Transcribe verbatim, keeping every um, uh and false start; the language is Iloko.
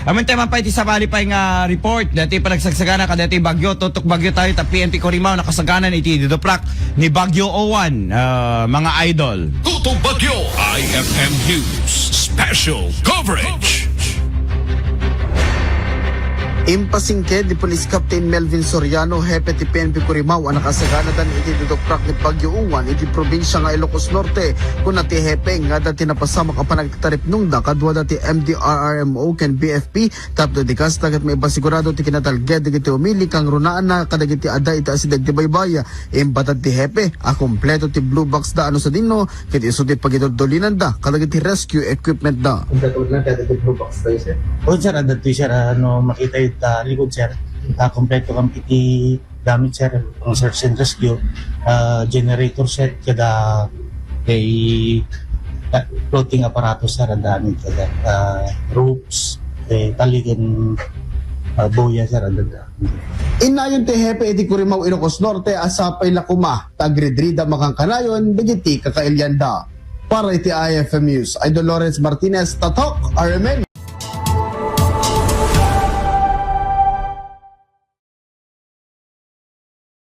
Amin tayo man pa iti sabali pay nga report dati panagsagsagana kadati Bagyo. Tutok Bagyo tayo ta P N P Curimaw nakasagana iti diduprak ni Bagyo Owan, ah, mga idol. Tutok Bagyo, I F M News Special Coverage. Impasingked ni Police Captain Melvin Soriano, hepe ti P N P Curimaw, a nakasaganadan iti diduprak ni Bagyo Owan iti probinsia nga Ilocos Norte. Kuna ti hepe nga adda ti napasamak a panagtaripnongda kadua dati M D R R M O ken B F P tapno di kasta ket maipasigurado ti kinatalged dagiti umili kangrunaanna kadagiti adda iti asideg ti baybay. Imbatad ti hepe a kompleto ti blue box da a no sadino ket isu ti pagiduldulinanda kadagiti rescue equipment da. Kompleto na kaya dagiti blue box tayo, sir? Oh, sir, adda ti, sir, ano, makita ita likod, sir. Ah, kompleto kami iti gamit, sir, pang search and rescue, ah, generator set, kada kay, ah, floating apparatus, sir, ang dami, kada, ah, ropes, eh, taligan, ah, boya, sir, ang dada. Innayon ti hepe iti Curimaw, Ilocos Norte, a sapay la koma ta agridrida makankanayon dagiti kakailianda. Para iti I F M News, Idol Lawrence Martinez, Tatok, R M N.